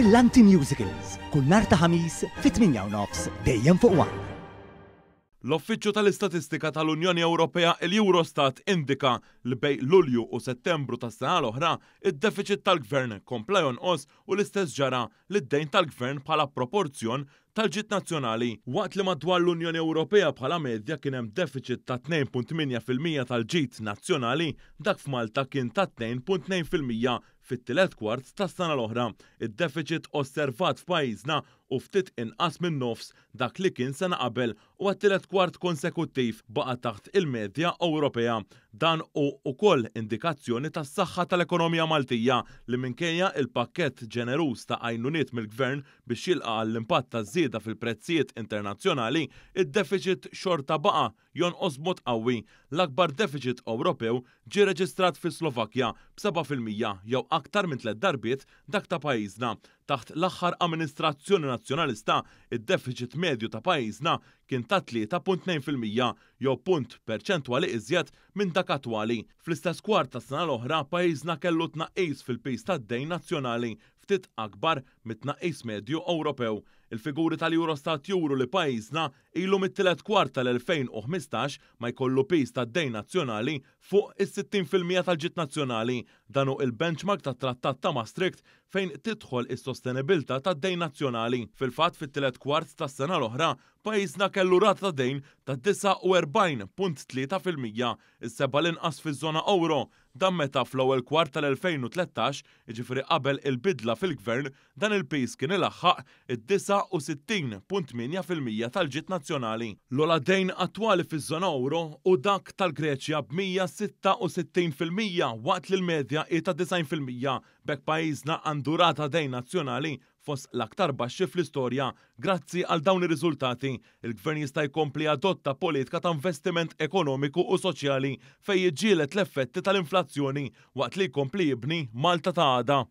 Brillanti Musicals, kull nhar ta' Ħamis fit-8:30 dejjem fuq One. L-Uffiċċju tal-Istatistika tal-Unjoni Ewropea, il-Eurostat, indika li bejn Lulju u Settembru tas-sena l-oħra, id-defiċit tal-Gvern kompla jonqos u l-istess ġara lid-dejn tal-Gvern bħala proporzjon tal-ġid nazzjonali. Waqt li madwar l-Unjoni Ewropea bħala medja kien hemm defiċit ta' 2.8% tal-ġid nazzjonali, dak f'Malta kien ta' 2.2% fit-tielet kwart tas-sena l-oħra. Id-defiċit osservat f'pajjiżna hu ftit inqas minn nofs dak li kien sena qabel u għat-tielet kwart konsekuttiv baqa' taħt il-medja Ewropea. Dan hu wkoll indikazzjoni tas-saħħa tal-ekonomija Maltija li minkejja il-pakkett ġeneruż ta' għajnuniet mill-Gvern biex jilqa' għall-impatt taż-żieda fil-prezzijiet internazzjonali, id-defiċit xorta baqa' jonqos b'mod qawwi. L-akbar defiċit Ewropew ġie reġistrat fis-Slovakkja b'7% jew aktar minn tlett darbiet dak ta' pajjiżna. Taħt l-aħħar amministrazzjoni Nazzjonalista, id-defiċit medju ta' pajjiżna kien ta' 3.2% jew punt perċentwali iżjed minn dak attwali. Fl-istess kwart tas-sena l-oħra, pajjiżna kellu tnaqqis fil-piż tad-dejn nazzjonali ftit akbar mit-tnaqqis medju Ewropew. Il-figuri tal-Eurostat juru li pajjiżna ilu mit-tielet kwart tal-2015 ma jkollu piż tad-dejn nazzjonali fuq is-60% tal-ġid nazzjonali. Dan hu il-benchmark tat-Trattat ta' Maastricht fejn tidħol is-sostenibilità tad-dejn nazzjonali. Fil-fatt, fit-tielet kwart tas-sena l-oħra, pajjiżna kellu rata ta' dejn ta' 49.3%, is-seba' l-inqas fiż-żona ewro. Dan meta fl-ewwel kwart tal-2013, jiġifieri qabel il-bidla fil-Gvern, dan il-piż kien ilaħħaq id-69.8% tal-ġid nazzjonali. L-ogħla dejn attwali fiż-żona ewro hu dak tal-Greċja b'166% waqt li l-medja hi ta' 90%. B'hekk pajjiżna għandu rata dejn nazzjonali fost l-aktar baxxi fl-istorja. Grazzi għal dawn ir-riżultati, il-Gvern jista' jkompli jadotta politika ta' investiment ekonomiku u soċjali fejn jiġġieled l-effetti tal-inflazzjoni waqt li jkompli jibni Malta ta' għada.